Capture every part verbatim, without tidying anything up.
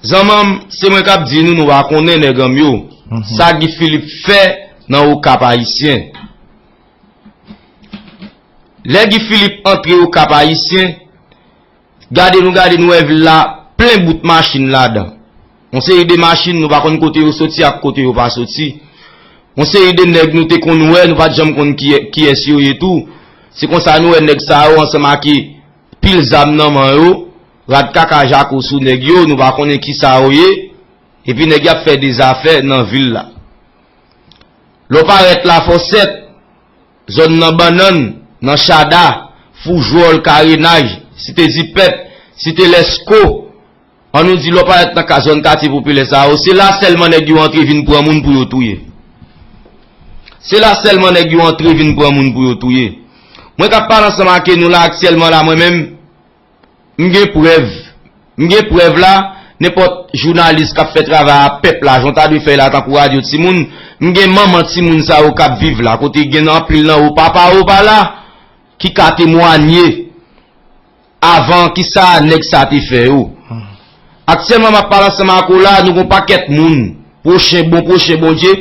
Zanmanm, se mwen k ap di nou, nou pa konnen nèg an m yo. Sa Guy Philippe fè nan Okap Ayisyen. Lè Guy Philippe antre Okap Ayisyen, gade nou gade nou wè vil la plen bout machin ladan. Yon seri de machin nou pa konn kote yo soti ak kote yo pa soti. Yon seri de nèg nou te konn wè, nou pa t janm konn ki, kiyès yo ye tou. Se konsa nou wè nèg sa yo ansanm ak pil zam nan men yo, rad kaka jako sou nèg yo, nou pa konnen kisa yo ye, epi nèg y ap fè de zafè nan vil la. Lè w parèt Lafòsèt, zòn nan Bannann, nan Chada, Foujwòl, Karenaj, Site Zipèt, Site Lèsko, ann nou di lè w parèt nan ka, zòn katye popilè sa yo, se la sèlman nèg yo antre vin pran moun pou yo touye. Se la sèlman nèg yo antre vin pran moun pou yo touye. Mwen k ap pale ansanm ak nou la aktyèlman la, mwen menm, m gen prèv. M gen prèv la, nenpòt jounalis k ap fè travay a pèp la, jan w ta dwe fè la tankou radyo timoun, m gen manman timoun sa yo k ap viv la, kote gen anpil nan yo papa yo pa la, ki ka temwanye avan kisa nèg sa te fè yo. Aktyèlman, m ap pale ansanm ak ou la, nou gon pakèt moun, pwochen, bon pwochen Bondye,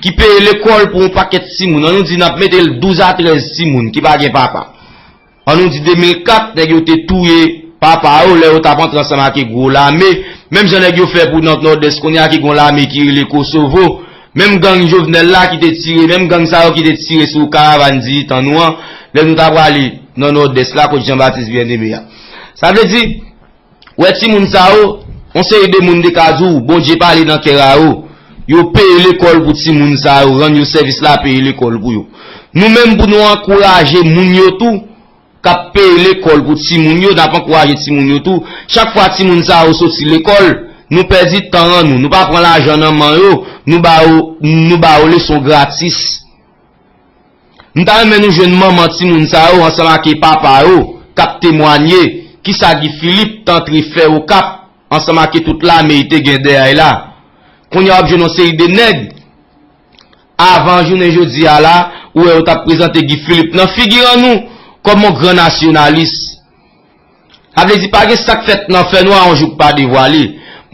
ki peye lekòl pou yon pakèt timoun. Ann nou di n ap mete l douz a trèz timoun ki pa gen papa. Ann nou di de mil kat, nèg yo te touye papa yo lè yo t ap antre ansanm ak gwo lame. Menm jan nèg yo fè pou nan Nòdès kounye a ki gon lame ki rele Kosovo. Menm gang Jovenel la ki te tire, menm gang sa yo ki te tire sou karavàn diyit an nou an, lè nou ta prale nan Nòdès la kot Jean Baptiste Bien-Aimé a. Sa vle di, wè timoun sa yo, yon seri de moun te ka di w, Bondye pale nan kè a yo. Yo peye lekòl pou timoun sa yo, rann yo sèvis la, peye lekòl pou yo. Nou menm pou nou ankouraje moun yo tou, k ap peye lekòl pou timoun yo, n ap ankouraje timoun yo tou. Chak fwa timoun sa yo soti lekòl, nou pèdi tan an nou. Nou pa pran lajan nan men yo, nou ba yo, nou ba yo leson gratis. M ta renmen nou jwenn manman timoun sa yo ansanm ak papa yo k ap temwanye kisa Guy Philippe t antre fè Okap ansanm ak tout lame li te gen dèyè l la. Kounye a w ap jwenn yon seri de nèg avan jounen jodi a la, ou wè yo t ap prezante Guy Philippe nan figi an nou kòm yon gran nasyonalis. Sa vle di pa gen sa k fèt nan fènwa yon jou k pa devwale.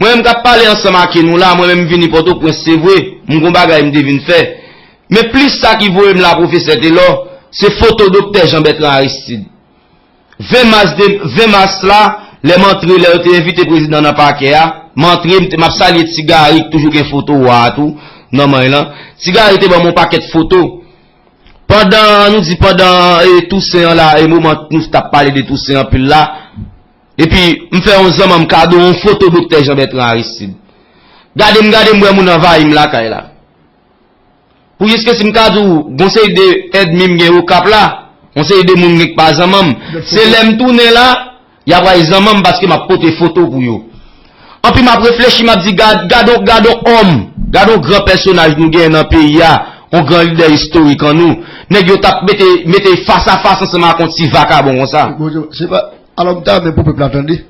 Mwen menm k ap pale ansanm ak nou la, mwen menm m vini Pòtoprens, se vre, m gon bagay m te vin fè. Men plis sa ki voye m la, pwofesè Telò, se foto doktè Jean Bertrand Aristide. Ven mas de, ven mas la, lè m antre, lè yo te envite prezidan nan pakè a, m antre, m te, m ap salye Ti Gary, ki toujou gen foto wa a tou, nan men l lan. Ti Gary te ban m yon pakèt foto. Pandan, nou di pandan, e, Tousen an la, e, moman nou t ap pale de Tousen anpil la, epi m fè yon zanmanm kado yon foto doktè Jean Bertrand Aristide. Gade m, gade m, wè moun anvayi m lakay la. Pou jiskaske m ka di w, gon seri de ènmi m gen Okap la, yon seri de moun gen k pa zanmanm. Se lè m tounen la, y ap rayi zanmanm paske m ap pote foto pou yo. Anpi m ap reflechi, m ap di, gad, gad on, gad on òm, gad on gran pèsonaj nou genyen nan peyi a, on gran lidè istorik an nou. Nèg yo t ap mete, mete fas a fas ansanm ak on ti vakabon konsa. Bon, se pa, alò m ta renmen pou pèp la tande.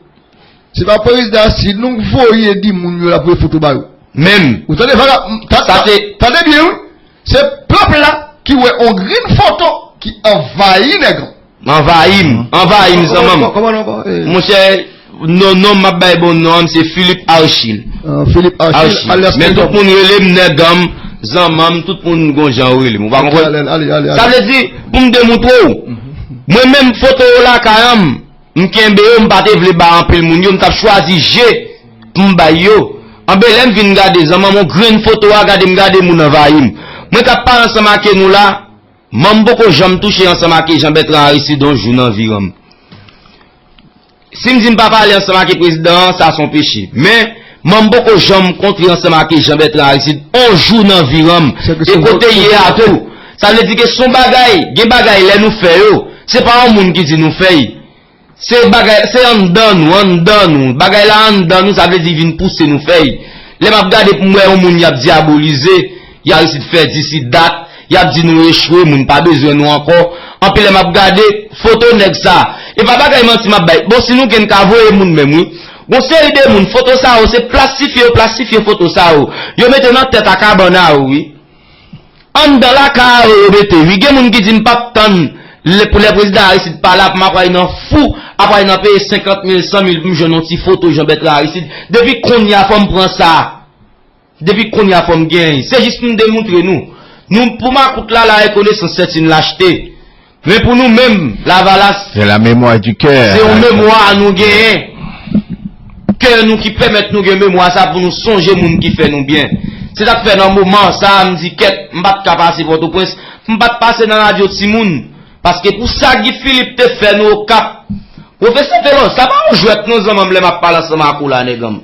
Se pa prezidan Aristide nou k voye di moun yo l ap voye foto ba yo. Menm. Ou tande, vagabon, ta-, Sa se tande byen, wi. Se pèp la ki wè on grenn foto ki anvayi nèg an. Anvayi m, anvayi m, zanmanm. Kòman, kòman, kòman, eh? Monchè, non, non, m ap bay bon non an, se Philippe Archil. Ah, Philippe Archil, Archil. Alyas Men tout moun rele m nèg an m, zanmanm, tout moun gon jan yo rele m. Ou pa konprann? Ale, ale, ale, ale. Sa vle di, pou m demontre w, mwen menm foto yo lakay an m, M kenbe yo, m pa te vle ba anpil moun yo, m t ap chwazi je pou m bay yo. Anben, lè m vin gade zanmanm, yon grenn foto a, gade m gade moun anvayi m. Mwen k ap pale ansanm ak nou la, manm poko janm touche ansanm ak Jean Bertrand Aristide yon jou nan viran m. Si m di m pa pale ansanm ak prezidan an, sa se yon peche. Men, manm poko janm kontre ansanm ak Jean Bertrand Aristide yon jou nan viran m. E kote l ye a tou. Sa vle di ke se yon bagay, gen bagay lè nou fè yo, se pa yon moun ki di nou fè y. Se bagay, se anndan nou, anndan nou. Bagay la anndan nou, sa vle di vin pouse nou fè y. Lè m ap gade pou m wè yon moun y ap dyabolize, y a resi fè disi dat, y ap di nou echwe, moun pa bezwen nou ankò. Anpi lè m ap gade foto nèg sa, e pa bagay manti m ap bay. Bon, si nou gen n ka voye moun menm, wi. Gon seri de moun, foto sa yo, se plastifye yo, plastifye foto sa yo. Yo mete nan tèt a kabann a yo, wi. Anndan lakay a yo, yo mete, wi. Gen moun ki di m p ap tann Lè, pou lè prezidan Aristide pale, ap m ap al nan fou, ap al nan peye senkant mil, san mil pou m jwenn yon ti foto Jean Bertrand Aristide. Depi kounye a, fò m pran sa. Depi kounye a, fò m genyen. Se jis pou m demontre nou. Nou, pou makout la, la rekonesans c'est une lâcheté. Men pou nou menm, Lavalas, C'est la mémoire du cœur. Se yon memwa nou genyen. Kè nou ki pèmèt nou gen memwa sa pou nou sonje moun ki fè nou byen. Se sa k fè nan moman sa a, m di kèt, m pa t ka pase Pòtoprens, m pa t pase nan radyo timoun. Paske pou sa Guy Philippe te fè nou Okap, pwofesè Telor, sa pa yon jwèt non zanmi m lè m ap pale ansanm ak ou la, nèg an m.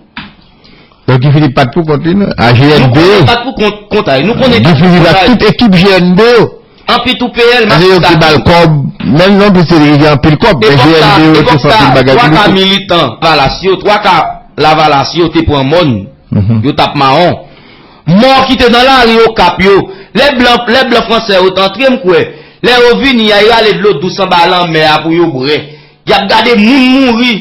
Donk Guy Philippe pa t pou kont li non. A G N B. Nou konnen pa t pou kont, kont a li. Nou konnen Guy Philippe ak tout ekip G N B yo. Anpi tou P L, Paske yo ki ba l kòb, menm non plis se li ki gen anpil kòb, men Epòk G N B yo te fè anpil bagay pou twa ka li. Militan Lavalas yo, twa ka Lavalas yo te pran mòn, Mhm. yo t ap mawon. Mò ki te nan lari Okap yo, lè blan, lè blan fransè yo t antre, m kwè, lè yo vini a, yo rale dlo dous anba lanmè a pou yo bwè. Y ap gade moun mouri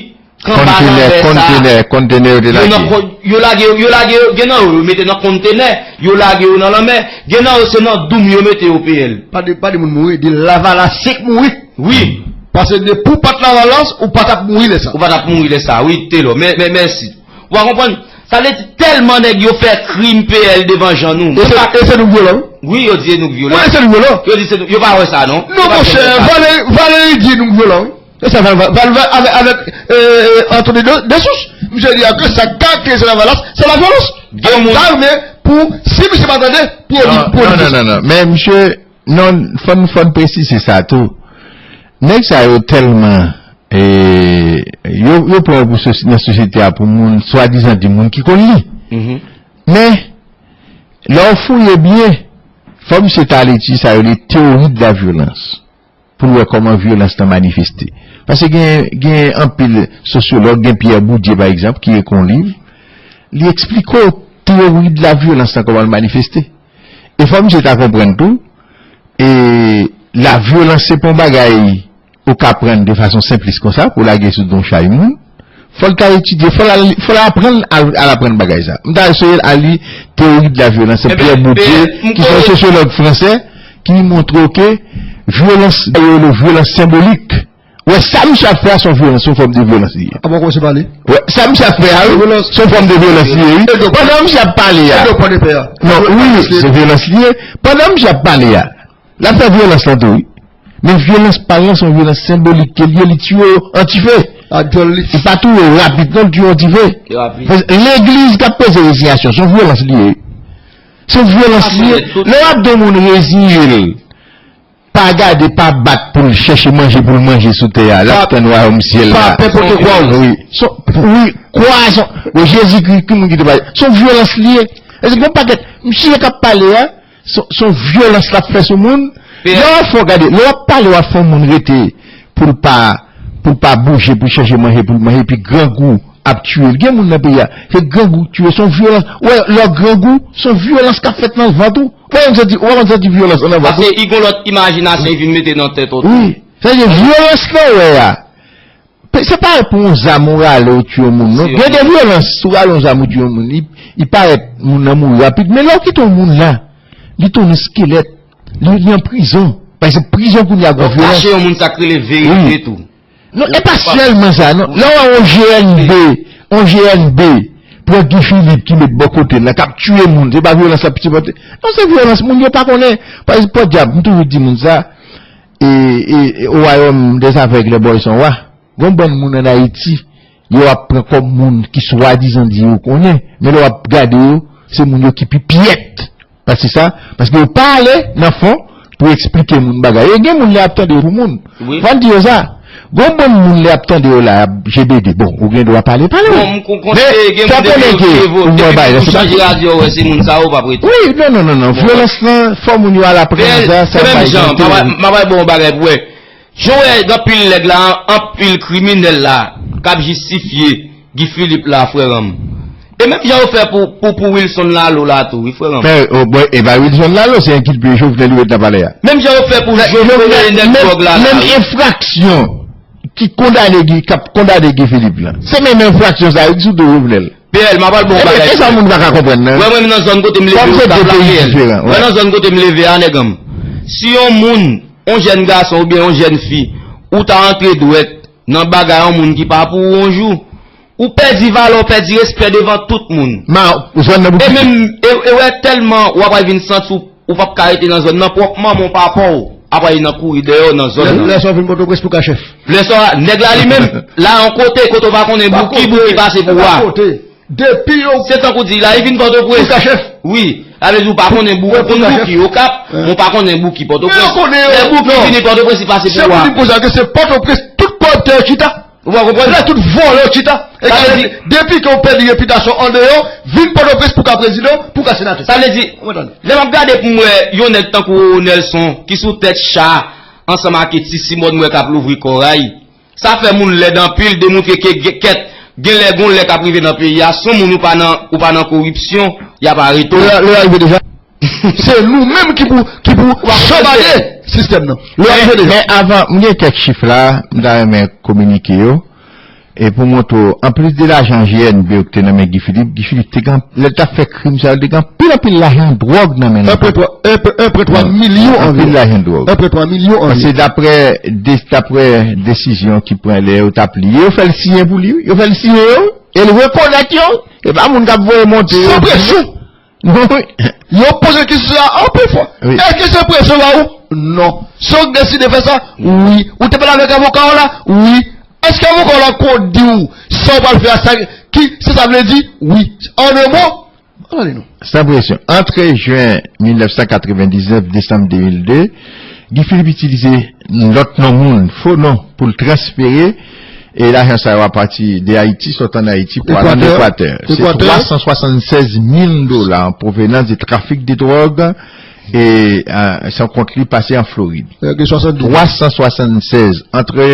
anba Kontenè, lanmè sa. kontenè, kontenè yo te Yo nan lage. kon- yo lage, yo lage, yo, gen nan yo, yo mete nan kontenè, yo lage yo nan lanmè, gen nan yo se nan doum yo mete yo P L. Pa de, pa de moun mouri, de Lavalasyen k mouri. Wi, Paske depi w pa t Lavalas, ou pa t ap mouri lè sa. ou pa t ap mouri lè sa, wi, Telor. Men, men, mèsi. Ou pa konprann? Sa vle di tèlman nèg yo fè krim P L devan jan nou. E se, e se nou k vyolan, wi. Wi, yo di se nou k vyolan. Wi, e se nou k vyolan. Yo di se nou, yo pa wè sa, non? Non, monchè, Valéry, Valéry di nou k vyolan, wi. E sa, Val, Val, Val, avèk, avèk euh, Anthony De- Desouches, misye di ke sa k karakterize Lavalas, se lavyolans. Gen moun- Ta renmen pou, si misye pa tande, pou yo di, Non, pou yo non, di. Non, non, non. Men misye, non, fò n, fò n presize sa tou. Nèg sa yo tèlman, e, yo, yo pran yo pou sosi- nan sosyete a pou moun, swadizan di moun ki konn li. Mhm. Men, lè w fouye byen, fò misye ta al etidye sa yo rele théorie de la violence. Pou l wè kòman vyolans lan manifeste. Paske gen, gen anpil sosyològ, gen Pierre Bourdieu, pa egzanp, ki ekri yon liv, li eksplike w théorie de la violence lan kòman l manifeste. E fò misye ta konprann tou, e lavyolans se pa yon bagay ou ka pran de fason senplis konsa, pou lage sou do yon chay moun. Fò l ta etidye, fò l al, fò l aprann, al, al aprann bagay sa. M ta eseye al li Théorie de la violence, Eben, Pierre Bourdieu, ben, m ki se yon konnen- sosyològ fransè, ki montre w ke vyolans, yo rele vyolans senbolik. Wè, sa misye ap fè a, se yon vyolans, se yon fòm de vyolans li ye. Avan w kòmanse pale. Wè, sa misye ap fè a, wi, se yon fòm de vyolans li ye, wi. Pandan misye ap pale a. E do pwande pè a. Non, wi, se vyolans li ye. Pandan misye ap pale a, l ap fè vyolans lan tou, wi. Men vyolans pa l lan, se yon vyolans senbolik ke l ye, li tiye yo an dife. A dyòl li. Li pa touye yo rapid, non, li tiye yo an dife. Yo rapid. Legliz k ap poze rezinyasyon, se yon vyolans li ye. Se yon vyolans li ye. Lè w ap di yon moun reziye l, pa gade, pa bat pou l chèche manje, pou l manje sou tè a, l ap tann wayòm syèl la. Pa pè pote kwa w. Wi. Se, wi, kwa, se, bon, Jezikri, ki moun ki te pale? Se yon vyolans li ye. E se yon pakèt, misye k ap pale a, se, se yon vyolans l ap fè sou moun. Lè w ap fè w gade, lè w ap pale, w ap fè yon moun rete pou l pa, pou l pa bouje, pou l chèche manje, pou l manje, epi grangou ap tiye l. Gen moun nan peyi a, se grangou k tiye, se yon vyolans. Wè, lè w grangou, se yon vyolans k ap fèt nan vant ou. Ou pa konn santi, ou pa konn santi vyolans an nan vant ou. Paske i gon lòt imajinasyon i vin mete nan tèt ou tou. Wi. Sa vle di vyolans lan w wè a. Pe- Se pa pou yon zam ou rale ou tiye yon moun, non. Gen de vyolans, si w rale yon zam ou tiye yon moun, li, li parèt moun nan mouri rapid, men lè w kite yon moun la, li tounen eskelèt, li, li an prizon. Paske prizon kounye a gon vyolans. Kache yon moun sa k rele verite tou. Non, e pa sèlman sa, non. Lè w wè yon G N B, yon G N B, pran Guy Philippe ki met bò kote l la, k ap tiye moun, se pa vyolans l ap sipòte. Non, se vyolans, moun yo pa konnen. Pa egzanp, podyab, m toujou di moun sa, e, e, e, au royaume des aveugles, les boys sont rois. Gon bann moun ann Ayiti, yo ap pran kòm moun ki swadizan di yo konnen, men lè w ap gade yo, se moun yo ki pi pyèt. Paske sa, paske yo pa ale nan fon pou eksplike moun bagay. E gen moun lè ap tande yo pou moun. Fò n di yo sa. Gon bann moun lè ap tande yo la, ap jebede. Bon, ou gen dwa pale, pale w. Men, fò konnen ke ou wè bagay la, se pa chanje radyo, wè se moun sa yo p ap rete. Wi, non, non, non, non. Vyolans lan, fò moun yo al aprann sa, sa bay jan teori. M ap bay bon bagay pou wè. Jan w wè gen anpil nèg la, anpil kriminèl la, k ap jistifye Guy Philippe la, frè an m. E menm jan yo fè pou, pou, pou Wilson Lalo la tou, wi, frè an m. Men, o, bon, e pa Wilson Lalo, se enkilpe Jovenel yo met nan palè a. Menm jan yo fè pou Jovenel, nèg dwòg la, la, menm enfraksyon ki kondane Guy, k ap kondane Guy Philippe la. Se menm enfraksyon sa yo ki sou do Jovenel. P L, m ap al bon bagay. E sa moun pa ka konprann, non. Wè, mwen, nan zòn kote m leve yo, la, P L. Wè, nan zòn kote m leve a, nèg an m. Si yon moun yon jèn gason oubyen yon jèn fi, ou ta antre dwèt nan bagay yon moun ki pa pou ou yon jou, ou pèdi valè, ou pèdi respè devan tout moun. Ma, zòn nan E bouki. Menm, e, e wè tèlman w ap al vin santi w, ou p ap ka rete nan zòn nan, pwòp manman w pa pa w ap al nan kouri dèyè w nan zòn Lè, nan. Lè sa w vin Pòtoprens pou ka chèf. Lè sa, nèg la li menm, la yon kote, kote w pa konnen Pa bouki, kote, bouki pase pou pa wa. kote. Depi yo Se tankou di, la, li vin Pòtoprens. Pou ka chèf. Wi, sa vle di w pa konnen bou-, Wè, ou konn pou ka bouki chèf. Okap, Wè. men w pa konnen bouki Men Pòtoprens. yo konnen yo. Lè bouki Non. vini Pòtoprens, li pase Se pou pou wa. di m konsa ke se Pòtoprens, tout kòriptè yo chita. Ou pa konprann? Lè tout vòlè yo chita. E Sa vle di depi ke w pèdi repitasyon andeyò, vin Pòtoprens pou ka prezidan, pou ka senatè. Sa vle di, Ou konprann? lè m ap gade pou m wè yon nèg tankou Nelson ki sou tèt cha ansanm ak Ti Simòn m wè k ap louvri kòray, sa fè moun lèd anpil, demontre ke gen, kèt, gen lè gon lè k ap rive nan peyi a, si yon moun ou pa nan, ou pa nan koripsyon, y ap arete w. Lè, lè a rive deja. Se nou menm ki pou, ki pou chanbaye sistèm nan. Lè a rive Men, deja. men avan, m gen kèk chif la, m ta renmen kominike yo. E pou montre w, anplis de lajan G N B yo ki te nan men Guy Philippe, Guy Philippe te gen, lè l t ap fè krim sa yo, li te gen anpil, anpil lajan dwòg nan men l. un point trois, un point trois milyon Anpil anviwon. lajan dwòg. un point trois milyon Paske anviwon. daprè, de, daprè desizyon ki pran lè yo t ap li, yo fè l siyen pou li, wi. Yo fè l siyen yo, wi. E l rekonèt yo. E pa moun k ap voye monte yo. San presyon. Non, wi. Yo poze kesyon sa a anpil fwa. Wi. Èske se presyon ba ou? Non. Si w deside fè sa, wi. Ou te pale avèk avoka w la? Wi. Èske avoka w la ko di w sa w pral fè a, sa ki, sa sa vle di? Wi. An de mo, Tande nou. San presyon. Antre jen mil nèf san katrevendiznèf, desanm de mil de, Guy Philippe itilize lòt non moun, fo non, pou l transfere e lajan sa yo apati de Ayiti, sot ann Ayiti pou al ann Ekwatè. Ekwatè. Se Ekwatè. twa san swasannsèz mil dola an pwovenans de trafik de dwòg e, a, san kont li pase an Florid. Nèg de swasanndis. twa san swasannsèz, antre,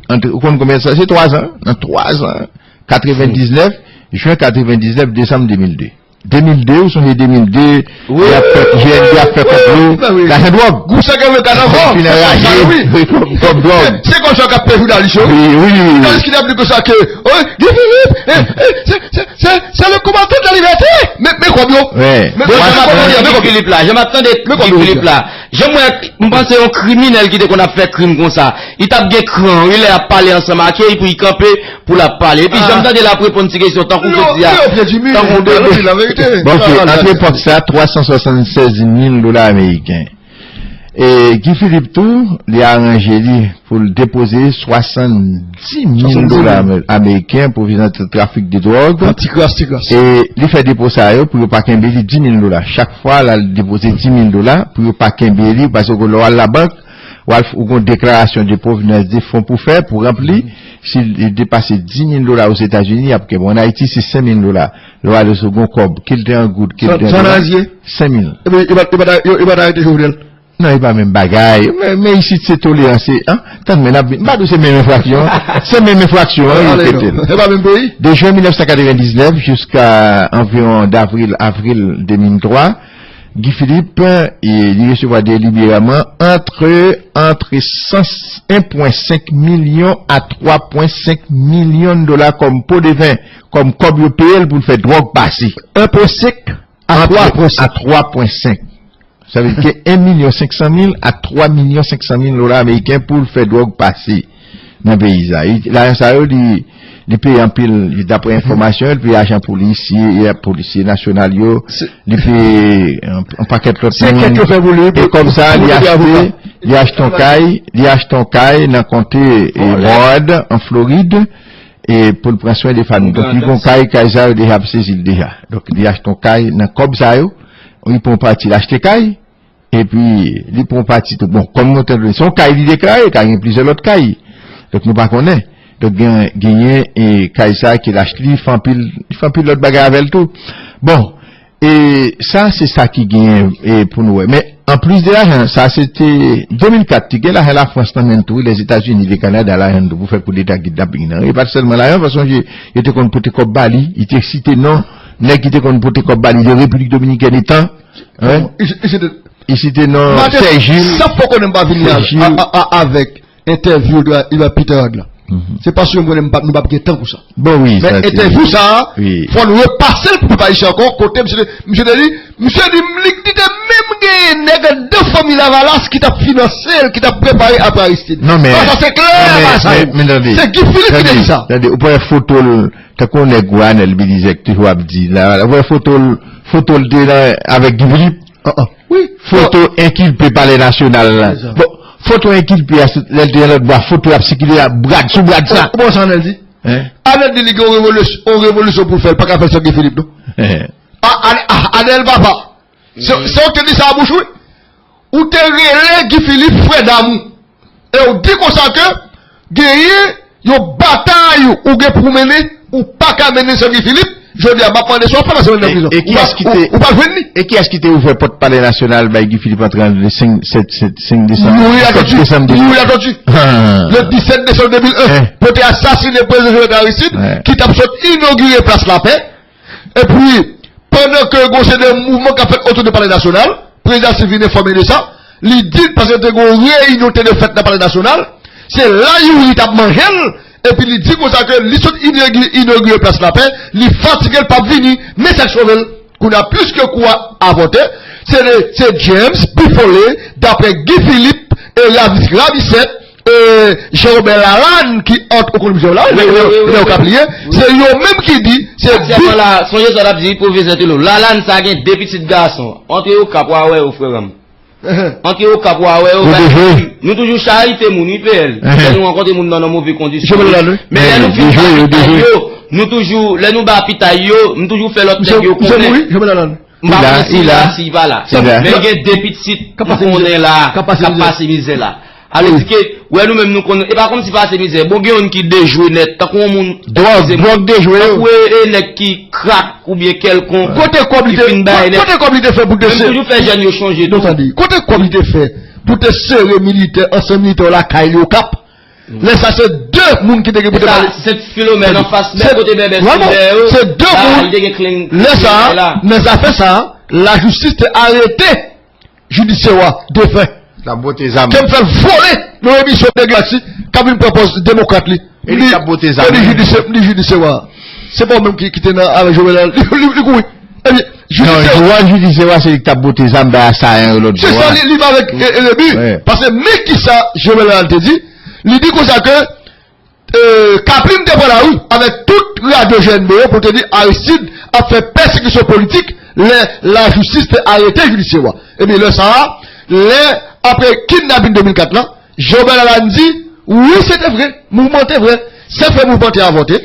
antre, ou konn konbyen sa? Se twa zan, nan twa zan, katrevendiznèf, jen katrevendiznèf, desanm de mil de. de mil de, ou sonje de mil de, Wi. y ap fè, G N B ap fè konplo, Wi, wi. lajan dwòg. Gouv sa gen le kanaval. Fin anraje, wi, kòb, kòb dwòg. Se, se konsa k ap fè jounalis yo, wi. Wi, wi, wi, wi. Jounalis ki t ap di konsa ke, oh, Guy Philippe, eh, eh, c'est, c'est, c'est, c'est le combattant de la liberté. Men, men kòb yo. Wi. Men Bon, kòb jan m ap yo, tande men kòb yo. Guy Philippe la, jan m ap tande Men kòb Guy yo. Philippe la, jan m wè, m panse yon kriminèl ki te konn ap fè krim konsa, li t ap gen kran, wi, lè y ap pale ansanm ak yo, epi li kanpe, pou l ap pale. Epi, jan m tande l ap reponn ti kesyon, tankou jodi a, tankou bebe. Bon, ok, ant epòk sa, twa san swasannsèz mil dola ameriken. E Guy Philippe tou, li aranje li pou l depoze swasanndis mil dola ame-, ameriken pou vizan trafik de dwòg. Ti kras, ti kras. E li fè depo sa yo pou yo pa kenbe li dis mil dola. Chak fwa, l al depoze dis mil dola pou yo pa kenbe li, paske lè w al labank, w al f-, ou gon deklarasyon de provenance de fonds pou fè, pou ranpli. Si li depase dis mil dola Ozetazini, y ap kenbe. Ann Ayiti, se senk mil dola. Lè w ale sou gon kòb, kil te an goud, kil te an dola, senk mil. Epi, yo pa, yo pa ta, yo, yo pa ta arete Jovenel. Non, e pa menm bagay. Men, men isit, se tolerans, se, an? Tann, men n ap vin. M pa di w se menm enfraksyon, an. Se menm enfraksyon, an, yo trete l. Se pa menm peyi. De jen mil nèf san katrevendiznèf jiska anviwon davril, avril de mil twa, Guy Philippe, e, li resevwa delibèreman antre, antre san, en pwen senk milyon a twa pwen senk milyon dola kòm po de ven, kòm kòb yo peye l pou l fè dwòg pase. En pwen senk a twa pwen senk. A twa pwen senk. Sa vle di ke en milyon senk san mil a twa milyon senk san mil dola ameriken pou l fè dwòg pase nan peyi sa. E lajan sa yo, li, li peye anpil, daprè enfòmasyon yo, li peye ajan polisye, e polisye nasyonal yo, li peye yon, yon pakèt lòt moun. Se kèk yo fè pou li, e kòb sa, li achte, li achte yon kay, li achte yon kay nan konte, e, Broward, an Florid, e pou l pran swen de fanmi. Donk, li gon kay, kay sa yo deja ap sezi l deja. Donk, li achte yon kay nan kòb sa yo, li pran yon pati, l achte kay, epi li pran yon pati tou. Bon, kòm nou te di, se yon kay li deklare, ka gen plizyè lòt kay. Donk, nou pa konnen. Donk, gen, genyen, e, kay sa ke l achte, li fè anpil, li fè anpil lòt bagay avè l tou. Bon, e sa, se sa ki genyen, e, pou nou wè. Men, anplis de lajan, sa, se te de mil kat, te gen lajan Lafrans nan men l tou, wi, Lèzetazini, le Kanada, lajan tou, pou fè koudeta kidnaping nan. E pa t sèlman lajan, paske sonje, yo te konn pote kòb ba li, li te site non nèg ki te konn pote kòb ba li de Repiblik Dominikèn etan, wi. Li site non Sèjil. Sa fò konnen m pa vini a, a, a, avèk entèvyou de, de Peter Rad la. Se paske m konnen m p ap, nou p ap gen tan pou sa. Bon, wi, men entèvyou sa a, fò n repase l pou pèp ayisyen ankò, kote misye te, misye te di, misye di m, li, li te menm genyen nèg an de fanmi Lavalas ki t ap finanse l, ki t ap prepare apre Aristide. Non, men, non, sa se klè, non, men, bagay sa men, yo. Men tande, se Guy Philippe ki te tande, di sa. Tande, ou pran foto l, tankou yon nèg Anèl Belizaire ki toujou ap di, la, ou pran foto l, foto l te la avèk Guy Philippe. Ah, ah. Wi. Foto enkilpe Palè Nasyonal la. Se sa. Bon, foto enkilpe a, lè l te nan lòt bò a, foto y ap sikile a, brad sou brad sa. Ou, ou pran sa Anèl di? Hein? Anèl di li gen yon revolis-, yon revolisyon pou l fè, l pa ka fè l san Guy Philippe, non. Hein. A, a, a, Anèl papa. Se, se ou ki te di sa a bouch ou, wi. Ou te rele Guy Philippe frè damou. E ou di konsa ke genyen yon batay ou gen pou mennen, ou pa ka mennen san Guy Philippe. Jodi a, m ap mande si w ap fè pase mwen nan prizon. E, e kiyès ki te, ou pa jwenn li. E kiyès ki te ouvè pòt Palè Nasyonal bay Guy Philippe antre an le senk, sèt, sèt, senk desanm? Youri Latortue. Youri Latortue. Ah. Le disèt desanm de mil en, hein, pou te asasinen prezidan Jovenel Aristide, hein, ki t ap sot inogire Plas Lapè. Epi, pandan ke gon seri de mouvman k ap fèt otou de Palè Nasyonal, prezidan Aristide vin enfòme de sa, li di l paske te gon reyinyon te dwe fèt nan Palè Nasyonal, se la Youri t ap manje l, epi li di konsa ke li sot inogire, inogire Plas Lapè, li fatige, l p ap vini, men sa k sove l. Kounye a, piske kou a avòte, se, se James Pi Foley, daprè Guy Philippe e Ravis Rabisèt, e, Jean Robert Lalanne ki ant, ou konn Jean Robert Lalanne, wi, wi, wi, wi, wi, Okap li ye, se yo menm ki di, se Aktyèlman la, sonje sa w t ap di, pwofesè Telo, Lalanne sa gen de pitit gason. Antre Okap, w a wè yo, frè m. Antre Okap, w a wè yo, yo dejwe. Nou toujou charite moun, wi, P L. Lè nou rankontre moun nan, nan move kondisyon. Jean Robert Lalanne, wi. Men lè nou fin ba pitay yo, nou toujou, lè nou ba pitay yo, nou toujou fè lòt nèg yo konnen. Misye mouri, Jean Robert Lalanne. M pa konnen si l la, si l pa la. Men gen de pitit m konnen la k ap pase mizè la. Ale di ke, wè, nou menm nou konnen, e pa kòmsi pase mizè. Bon, gen youn ki dejwe nèt, tankou yon moun, dwòg, dwòg dejwe yo. Tankou e, e nèg ki krak oubyen kèlkonk, kote kòb li te, kote kòb li te fè pou te sere, m toujou fè jèn yo chonje tou. Non, tande, kote kòb li te fè pou te sere militè, ansyen militè yo lakay li Okap? Lè sa se de moun ki te gen pou te pale. Sent Filomèn anfas, bò kote Bèbè Silvè yo, se de moun. Lè sa, nan zafè sa, lajistis te arete Judy Serrois, defen. L ap bote zam. Ke m fè l vole nan emisyon nèg la si, k ap vin pran pòz demokrat li. E li k ap bote zam. M di Judy Se-, m di Judy Serrois. Se pa ou menm ki, ki te nan avèk Jovenel, li, li, li kouri. Ebyen, Judy Serrois. Non, Judy Serrois se li ki t ap bote zam bay Asayen yo lòt bò a. Se sa, li, li pa avèk, e, e, Rébu. Paske men kisa Jovenel te di, li di konsa ke, e, Kaplim te pran lari avèk tout radyo G N B yo pou te di Aristide ap fè pèsekisyon politik lè lajistis te arete Judy Serrois. Ebyen, lè sa a, lè apre kidnapin de mil kat la, Jean Robert Lalanne di, wi, se te vre, mouvman te vre, sa k fè mouvman te avòte,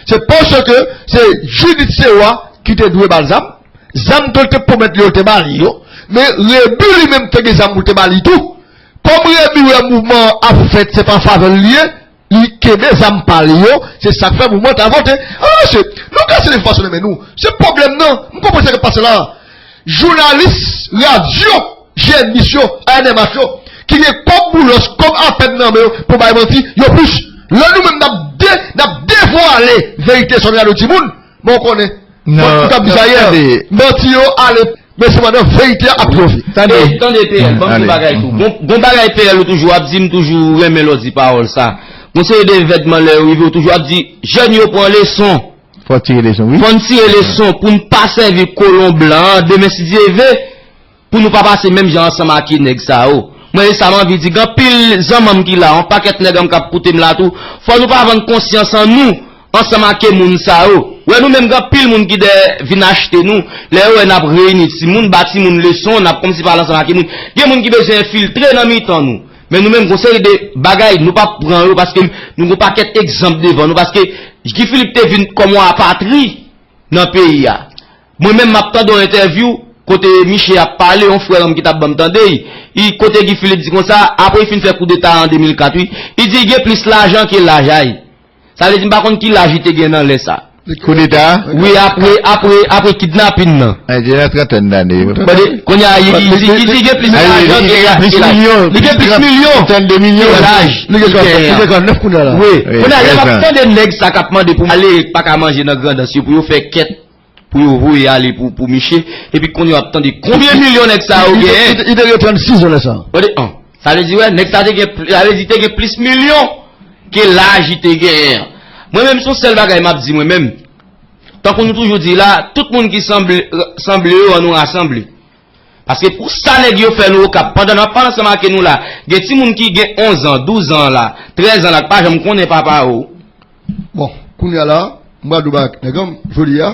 se paske se Judith Serrois ki te dwe ba l zam, zam ke l te pwomèt li yo, l te ba li yo, men Rébu li menm te gen zam pou l te ba li tou. Kòm Rébu wè mouvman an ap fèt, se pa favè l li ye, li kenbe zam pa li yo, se sa k fè mouvman an te avòte. Alò, mesye, nou kase de fason nan men nou. Se pwoblèm nan. M konprann sa k ap pase la. Jounalis radyo, G N B yo, A N M H yo, ki gen kòb Boulos, kòb apèn nan men yo pou bay manti, yo plis. Lè nou menm n ap de-, n ap devwale verite sou radyo timoun, men w konnen, non, ou t ap di sa yè, manti yo ale, men sepandan verite a ap triyonfe. Tande, tande, P L, ban m di bagay tou. Gon, gon bagay P L ou toujou ap di, m toujou renmen lè w di pawòl sa. Gon seri de evènman lè yo rive, ou toujou ap di, jèn yo pran leson. Fò tire leson, wi. Fò n tire leson pou n pa sèvi kolon blan an demen si Dye ve, pou nou pa pase menm jan ansanm ak nèg sa yo. Mwen, e sa m anvi di, gen anpil zanmanm ki la, yon pakèt nèg an k ap koute m la tou, fò nou pa vann konsyans an nou ansanm ak moun sa yo. Wè nou menm, gen anpil moun ki dèyè vin achte nou, lè yo wè n ap reyini timoun, ba timoun leson, n ap kòmsi pale ansanm ak moun. Gen moun ki bezwen enfiltre nan mitan nou. Men nou menm, gon seri de bagay, nou p ap pran yo, paske nou gon pakèt egzanp devan nou, paske Guy Philippe te vin kòm yon apatri nan peyi a. Mwen menm, m ap tande yon entèvyou kote Miche ap pale, yon frè m ki t ap ban m tande, i, i kote Guy Philippe di konsa, apre li fin fè koudeta an de mil kat, wi, li di li gen plis lajan ke laj a li. Sa vle di, m pa konn ki laj li te gen nan lè sa. Koudeta? Wi, apre, apre, apre kidnapin nan. Ay, gen yon trantèn dane. Tande, kounye a, li, li, li, li gen plis lajan ke laj. Li gen plis milyon. Trannde milyon. Ke laj. Li gen trannèf kounye a la. Wi. Kounye a, lè m ap tande nèg sa k ap mande pou ale, pa ka manje nan Grandans yo, pou yo fè kèt, pou yo voye ale pou, pou Miche. Epi kounye a, w ap tande konbyen milyon nèg sa yo genyen. Li te, li te, li te gen trannsis zan lè sa. Tande, an. Sa vle di, wè, nèg sa te gen, sa vle di, te gen plis milyon ke laj li te genyen an. Mwen menm, se yon sèl bagay m ap di, mwen menm. Tankou nou toujou di la, tout moun ki sanble, sanble yo, an nou rasanble. Paske pou sa nèg yo fè nou Okap, pandan n ap pale ansanm ak nou la, gen timoun ki gen onz an, douz an la, trèz an la, k pa janm konnen papa yo. Bon, kounye a la, m pral di w bagay, nèg an, jodi a,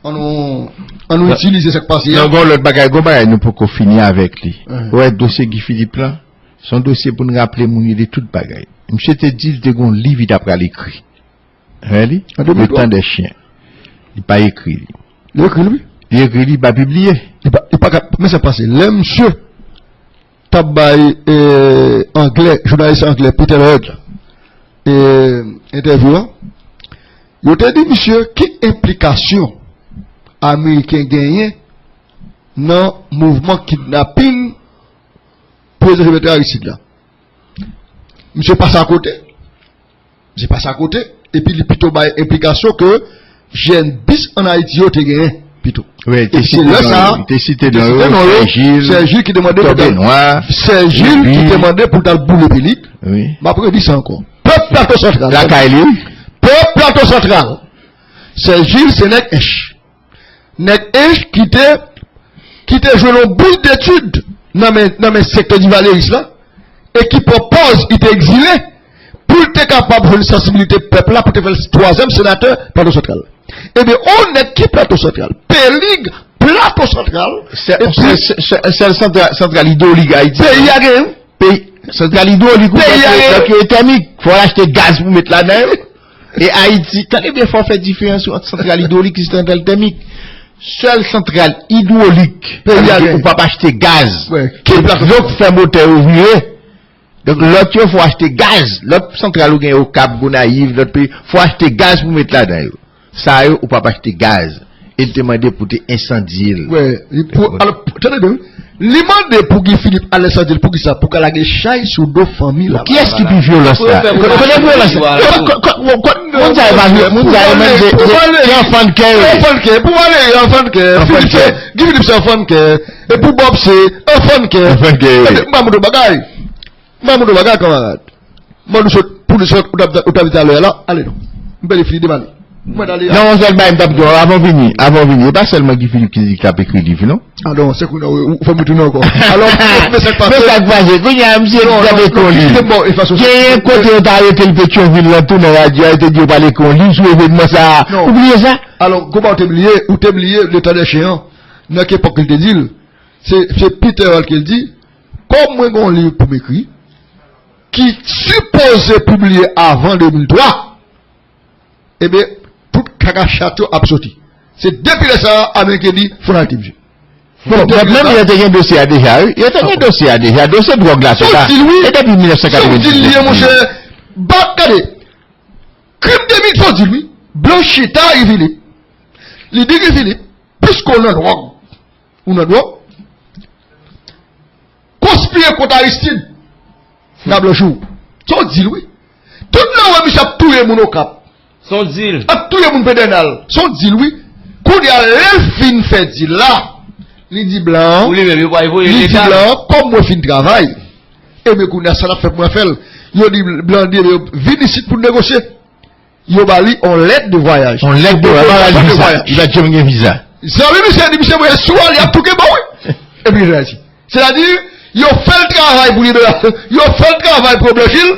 an nou, an nou itilize sa k pase a. Non, gon lòt bagay, gon bagay nou poko fini avèk li. Ou wè dosye Guy Philippe lan, se yon dosye pou n raple moun yo de tout bagay. Misye te di l te gon liv li ta pral ekri. Wè li? Le temps des chiens. Li pa ekri li. Li ekri li, wi. Li ekri li, li pa pibliye. Li pa, li pa ka, men sa k pase. Lè misye t ap bay eh, anglè, jounalis anglè Peter Lloyd la, eh, entèvyou an, yo te di misye ki enplikasyon Ameriken genyen nan mouvman kidnaping prezidan Jovenel Aristide la. Misye pase akote. Misye pase akote, epi li pito bay enplikasyon ke G N bis ann Ayiti yo te genyen, pito. Epi se lè sa a, li te site non yo, Sè Jil, ki te mande pou l t al, Sè Jil ki te mande pou l t al boule pelik. M ap redi sa ankò. Pèp Plato Santral. Lakay li. Pèp Plato Santral. Sè Jil se nèg Ench. Nèg Ench ki te ki te jwenn yon bous detid nan men nan men sektè Divaleris la e ki pran pòz li te egzile pou l te kapab jwenn sansibilite pèp la pou te fè l twazyèm senatè Plato Santral. Ebyen, yon nèg ki Plato Santral, pelig Plato Santral, epi sèl santral idwolik Ayiti. Peyi a genyen. Peyi, santral idwolik ou fè lòt yo e tèmik. Fò w achte gaz pou met ladan yo. E Ayiti, tande byen, fò w fè diferans ant santral idwolik e santral tèmik. Sèl santral idwolik, sa vle di ou p ap achte gaz. Dlo k fè motè yo vire. Donk lòt yo fò w achte gaz. Lòt santral ou gen Okap, Gonayiv, lòt peyi, fò w achte gaz pou met ladan yo. Sa yo, ou p ap achte gaz. E l te mande pou te ensandye l. Wè, li pou, alò, tande byen, wi. Li mande pou Guy Philippe al ensandye l, poukisa? Pou ka lage chay sou do fanmi la. Kiyès ki pi vyolans la? Kote vyolans la? Moun sa yo pa vyo-, moun sa yo menm se, se, se anfan kè yo ye. Anfan kè, pou ale anfan kè. Philippe se, Guy Philippe se anfan kè. E pou Bob se anfan kè. Anfan kè yo ye. M pa montre w bagay. M pa montre w bagay, kanmarad. Mwen nou sot pou nou sot ou t ap di talè a la, ale non. M pèdi fini demen. Mwen ale. Non, yon sèl bagay m t ap di w avan w vini, avan w vini. E pa sèlman Guy Philippe ki di k ap ekri liv non. Ah non, se kounye a ou fè m retounen ankò. Alò, men sa k pase. Men sa k pase. Kounye a misye di k ap ekri yon liv. Genyen kote yo t arete l Petyonvil lan tou nan radyo a, yo te di yo pral ekri yon liv sou evènman sa a. Ou bliye sa? Alò, kòman ou te bliye, ou te bliye Le Temps des Chiens an, nan ki epòk li te di l. Se, se Peter Hall ki di, kòm mwen gen yon liv pou m ekri, ki sipoze pibliye avan de mil twa, ebyen, tout kaka chat yo ap soti. Se depi lè sa a, Ameriken di, fò n arete misye. Bon, menm yo te gen dosye a deja, wi. Yo te gen dosye a deja. Dosye dwòg la, se la. E depi mil nèf san katrevendiznèf. Fò w di l li ye, monchè. Bat, gade. Krim de mil, fò w di l, wi. Blan chita, Guy Philippe. Li di Guy Philippe, piske w nan dwòg, ou nan dwòg, konspire kont Aristide, n a blanchi w. Se yon dil, wi. Tout lè w wè misye ap touye moun Okap, se yon dil. Ap touye moun Pedènal, se yon dil, wi. Kounye a, lè l fin fè dil la, li di blan an, li di blan an, kòm mwen fin travay, ebyen kounye a, sa n ap fè pou mwen fè l. Yo di blan an, di, ebyen, vin isit pou n negosye. Yo ba li yon lèt de vwayaj. Yon lèt de vwayaj, pa viza. Li pa janm gen viza. Zanmi misye di misye voye sou a, li ap tou kenbe w, wi. Epi li rete Ayiti. Sètadi, yo fè l travay pou liberasyon, yo fè l travay pou yo blanchi l,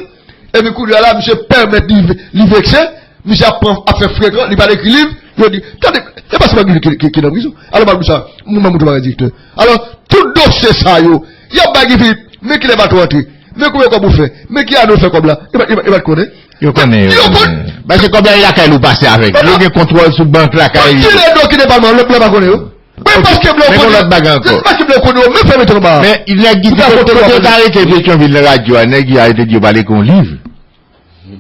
epi kounye a la, misye pèmèt li, li vekse, misye ap pran, ap fè frekan, li pa t ekri liv, yo di, tande, e pa se pa ki, ki, ki, ki nan prizon. Alò, m ap di sa, m ap montre bagay direktè. Alò, tout dosye sa yo, y ap bay Guy Philippe, men kilè bato antre, men konbyen kòb ou fè, men ki ane w fè kòb la, e pa, e pa, e pa t konnen. Yo konnen, yo konnen. Paske kòb la, e lakay li w pase avèk. Yo gen kontwòl sou bank lakay li. Ki lè do ki departman, lòt blan pa konnen yo. Men paske blan konnen yo. Paske blan konnen yo, men fè mete anba. Men nèg ki di kote, kote yo ta arete Petyonvil nan radyo a, nèg yo arete di yo pale kon liv.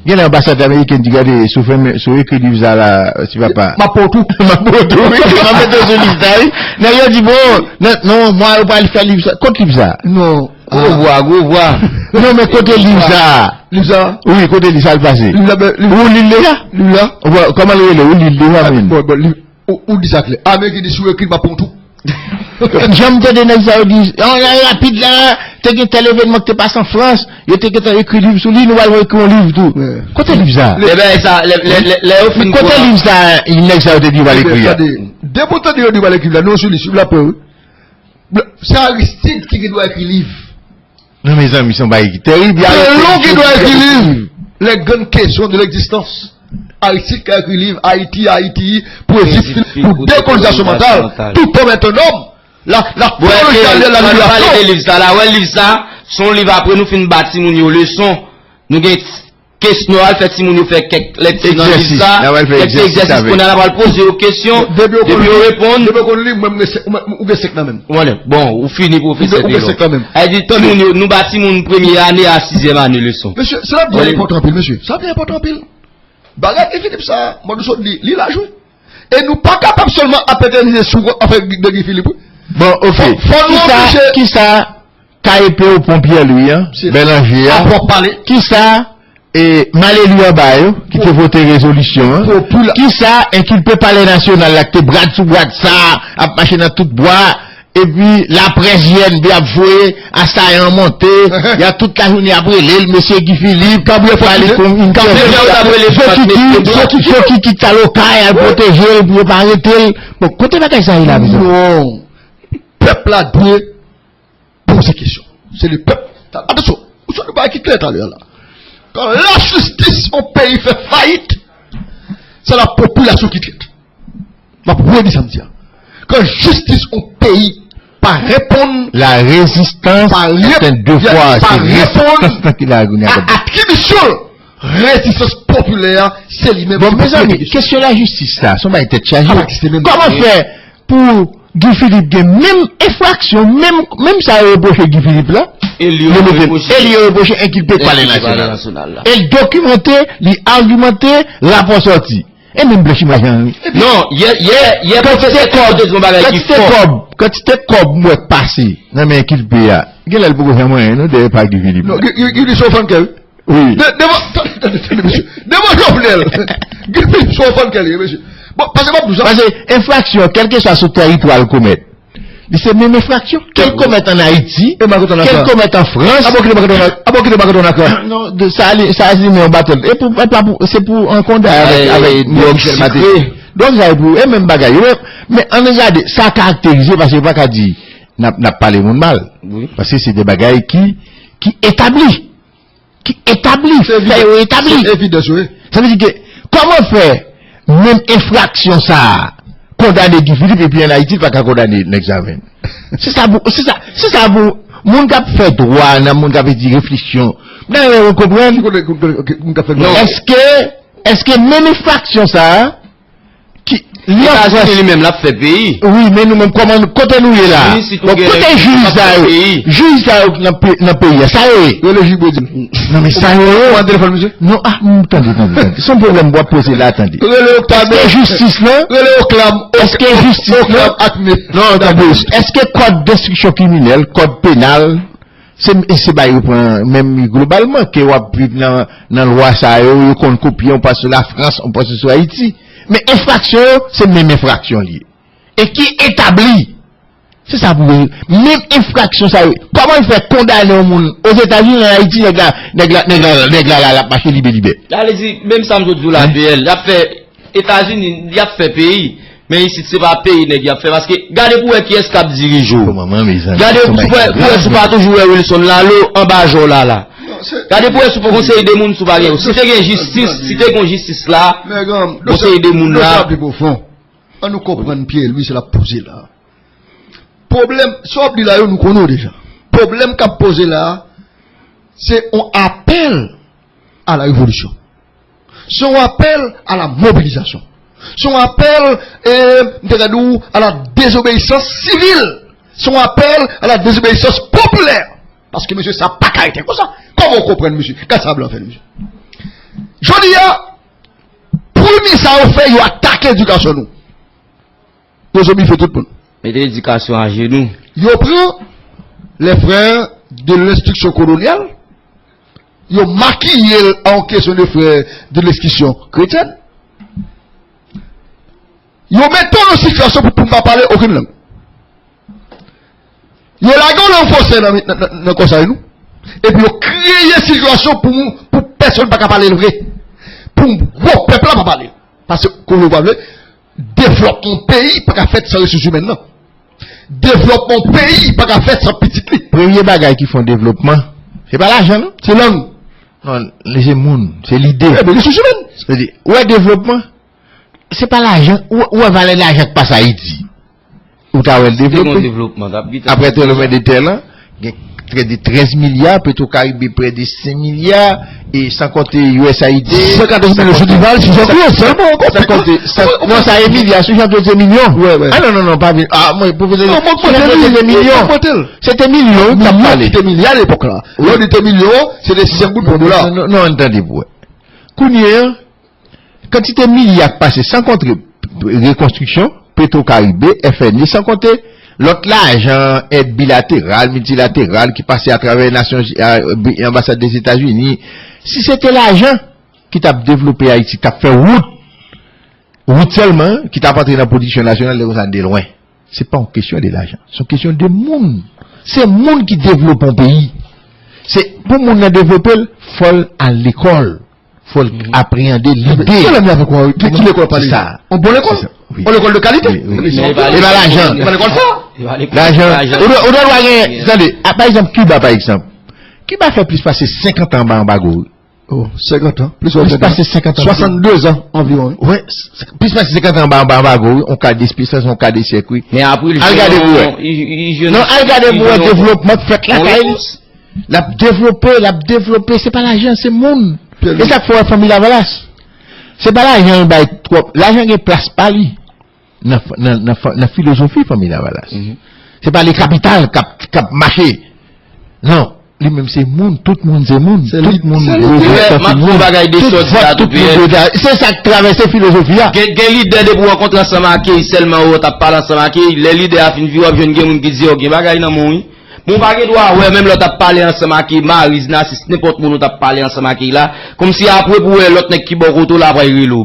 Gen lè anbasadè ameriken di, gade, si w fèmen, si w ekri liv sa la, ti papa. M ap pran w tou. M ap pran w tou, wi. M ap mete w sou lis la, wi. Nèg yo di, bon, non, non, mwa yo pral fè liv sa. Kot liv sa? Non. Gwo vwa, gwo vwa. Non, men kote liv sa? Liv sa? Wi, kote liv sa l pase? Liv la, ben, liv. Ou li l deja? Liv la. Ou, kòman li rele? Ou li l deja, men. Bon, bon, liv, ou, ou di sa klè. Ameriken di si w ekri l, m ap pran w tou. Jan m tande nèg sa yo di, an, rapid la, te gen tèl evènman ki te pase an Frans, yo te gentan ekri liv sou li, nou pral ekri yon liv tou. Kote liv sa? Ebyen, sa, lè, lè, lè, lè yo fin. Kote liv sa, nèg sa yo te di yo pral ekri a? Depi w tande yo di yo pral ekri liv la, nou sou lis, liv la prè, wi. Se Aristide ki gen dwa ekri liv. Non, mezanmi, se yon bagay ki tèrib. Delon gen dwa ekri liv. Les grandes questions de l'existence. Aristide ka ekri liv, Ayiti, Ayiti, pou Ezip, pou dekolonizasyon mantal, tout homme est un homme. La, la théologie de la libération. Bon, pale de liv sa la. Wè, liv sa, se yon liv apre nou fin ba timoun yo leson. Nou gen Kesyon, nou al fè timoun yo fè kèk lèkti nan liv sa, kèk ti egzèsis, kounye a n a pral poze yo kesyon, depi yo reponn. Depi yo konn li, mwen, mwen, ou gen senk nan men m. Bon, ou fini pwofesè Delon. Sa vle di timoun yo, nou ba timoun premye ane a sizyèm ane leson. Mesye, sa ap byen enpòtan anpil, mesye. Sa ap byen enpòtan anpil. Bagay Guy Philippe sa, mwen nou sot li, li laj wi. E nou pa kapab sèlman apetènize sou afè de Guy Philippe wi. Bon, ok. Fò, fò nou oblije. Kisa, kisa K E P o pon Pierre Louis an, Bèlanje a, kisa, e, maleli anba yo, ki te vote rezolisyon an, kisa, enkilpe Palè Nasyonal la, ki te brad sou brad sa, ap mache nan tout bwa, epi laprès G N B ap voye asayan monte, y a tout lajounen ap rele l, mesye Guy Philippe, pale pou yon entèvyou, Zokiki, Zokiki, Zokiki, Taloka, y al pwoteje l, pou yo pa arete l. Bon, kote bagay sa ye la, mezanmi? Non. Pèp la dwe poze kesyon. Se le pèp. Atansyon, ou sot yon bagay ki klè talè a la. Kan lajistis yon peyi fè fayit, se lapopilasyon ki trèt. M ap redi sa m di a. Kan jistis yon peyi pa reponn, la résistance est un devoir, se rezistans lan ki la a atribisyon l, rezistans popilè a, se li menm ki pou poze kesyon. Bon, mezanmi, kesyon lajistis la, se yon bagay tèt chaje. Kòman fè pou Guy Philippe gen menm enfraksyon, menm, menm sa yo repwoche Guy Philippe la, e li yo repwoche enkilpe Palè Nasyonal la. E l dokimante, li agimante, rapò sòti. E menm blanchiman jan wi. Non, yè, yè, yè pwofesè te di yon bagay ki fò. Kantite kòb, kantite kòb m wè k pase nan men enkilpe a. Genlè l poko janm anyen non, dèyè pa Guy Philippe. Non, Guy, Guy, Guy Philippe se yon fann kè wi. Wi. De-, devan, tande, tande, mesye. Devan Jovenel. Guy Philippe se yon fann kè li ye, mesye. Bon, paske m ap di w sa. Paske enfraksyon, kèlkeswa sou tèritwa l komèt, li se menm enfraksyon. Ke l komèt ann Ayiti, ke l komèt an Frans. Aba w kite Marc Antoine, aba w kite Marc Antoine Lacleur. Non, de sa li, sa li men yon batèl. E pou, e pa pou, se pou an konda avèk, avèk dwòg sikre. Dwòg sa e pou, e menm bagay yo. Men, men ann gade, sa karakterize, paske yo pa ka di, n ap, n ap pale moun mal. Wi. Paske se de bagay ki, ki etabli. Ki etabli, fè yo etabli. Se evidans, wi. Sa vle di ke, kòman fè menm enfraksyon sa a kondane Guy Philippe epi ann Ayiti l pa ka kondane nèg Javen? Se sa pou, se sa, se sa pou moun k ap fè dwa, nan moun k ap etidye refleksyon. M ta renmen konprann. Ki kote, kote, kote, moun k ap fè dwa? Èske, èske menm enfraksyon sa a, ki, li an Frans. Etazini li menm l ap fè peyi. Wi, men nou menm, kòman, kote nou ye la? Bon, kote jij sa yo? Jij sa yo nan pe-, nan peyi a, sa yo ye? Rele jij Bredin. Non, men sa yo ye? Ou an telefòn, mesye? Non, ah, mm, tande, tande, tande. Se yon pwoblèm w ap poze la, tande. Rele Octave. Èske jistis lan? Rele Oclam. Èske jistis lan? Oclam ak me. Non, tande. Èske kòd enstriksyon kriminèl, kòd penal, Se, se bagay yo pran menm globalman, ke w ap viv nan, nan lwa sa yo, yo konn kopye, on pa sou Lafrans, on pa sou Ayiti. Men enfraksyon yo, se menm enfraksyon li ye. E ki etabli. Se sa pou yo. Menm enfraksyon sa yo. Kòman yo fè kondane yon moun Ozetazini, ann Ayiti, nèg la, nèg la, nèg la, nèg la, la, l ap mache libe, libe? Sa vle di, menm sa m sot di w la, P L, y ap fè Etazini, y ap fè peyi, men isit se pa peyi nèg y ap fè, paske gade pou wè kiyès k ap dirije w. Gade pou wè, pou wè si w pa toujou wè Wilson Lalo anba jòl la la. Gade pou wè si w pa gon seri de moun si w pa gen yo. Si te gen jistis, si te gon jistis la, gon seri de moun la. Ann nou konprann Pierre Louis l ap poze la. Pwoblèm, sa w ap di la yo, nou konnen yo deja. Pwoblèm k ap poze la, se yon apèl à la révolution. Se yon apèl à la mobilisation. Se yon apèl, eh, m te ka di w, à la désobéissance civile. Se yon apèl à la désobéissance populaire. Paske, mesye, sa pa ka rete konsa. Kòman w konprann, mesye? Gad sa blan fè, mesye. Jodi a, premye sa yo fè, yo atake edikasyon nou. Yo zonbifye tout moun. Mete edikasyon ajenou. Yo pran les frères de l'instruction coloniale, yo makiye l an kesyon de frères de l'instruction chrétienne. Yo mete w nan sitiyasyon pou, pou n pa pale okenn lang. Yo lage w nan yon fosè nan, nan, nan, nan kò sa yo nou. Epi yo kreye sitiyasyon pou, pou pèsonn pa ka pale l vre. Pou gwo pèp la pa pale l. Paske, kote w pa vle, devlòpman peyi pa ka fèt san resous imèn nan. Devlopman yon peyi pa ka fèt san pitit li. Premye bagay ki fè yon devlopman, se pa lajan, non? Se lang. Non, se moun, se lide. Ebyen, resous imèn. Sa vle di, ou wè devlopman, se pa lajan, ou, ou wè valè lajan k pase Ayiti. Ou ta wè l devlope. Apre trembleman de tè lan, gen trè de trèz milya, Petro Caribe prè de senk milya, e san konte U S A I D. San katòz milyon sou Duval, sou Jean Claude, sèlman ankò. San konte, san, non, sa e milya, sou Jean Claude se milyon. Wè, wè. Ah non, non, non, pa vin. Ah, mwen, pwofesè, non, mwen, sou Jean Claude se te milyon. Se te milyon, wi, k ap pale. Milyon ki te milya lepòk la. Lè w di te milyon, se te senk goud pou dola. Non, non, non, ann tande pou wè. Kounye a, kantite milya k pase san konte rekonstriksyon, Petro Caribe, F N E, san konte lòt lajan, èd bilateral, miltilateral ki pase atravè nasyon, a, bi- anbasad Dezetazini. Si se te lajan ki t ap devlope Ayiti, k t ap fè wout, wout sèlman, ki t ap antre nan pwodiksyon nasyonal, lè konsa n te lwen. Se pa yon kesyon de lajan. Se yon kesyon de moun. Se moun ki devlope yon peyi. Se pou moun nan devlope l, fò l al lekòl. Fò l apreyande lide. Ki lè m avèk ou, ki, ki lekòl w ap pale? Sa. Yon bon lekòl? Se sa, wi. Yon lekòl de kalite? Wi, wi. E pa lajan. E pa lekòl sa? Lajan. Ou dwe, ou dwe gen, tande, a, pa egzanp, Kiba, pa egzanp. Kiba fè plis pase senkant an anba anbago, wi. Oh, senkant an. Plis pase senkant an. Swasanndezan anviwon, wi. Wè, s- s- plis pase senkant an anba, anba anbago, wi. On ka de, plis pase on ka de syèk, wi. Men apre l al gade pou wè. Non, al gade pou wè devlopman k fèt lakay li. L ap devlope, l ap devlope. Se pa lajan, se moun. E sa k fè w wè Fanmi Lavalas. Se pa lajan yo bay twòp. Lajan gen plas pa li nan, nan, nan, nan filozofi Fanmi Lavalas. Se pa le kapital k ap, k ap mache. Non, li menm se moun, tout moun se moun. Tout moun dwe fè kontribisyon. Tout vòt, tout moun dwe fè. Se sa k travèse filozofi a. Gen, gen lidè depi w rankontre ansanm ak li sèlman ou t ap pale ansanm ak li, lè lidè a fin vire w ap jwenn gen moun ki di yo gen bagay nan men w wi. Bon, ou pa gen dwa wè menm lè w t ap pale ansanm ak Mariz, Nasis, nenpòt moun ou t ap pale ansanm ak li la. Kòmsi apre pou wè lòt nèg ki bò kote w la pral rele w.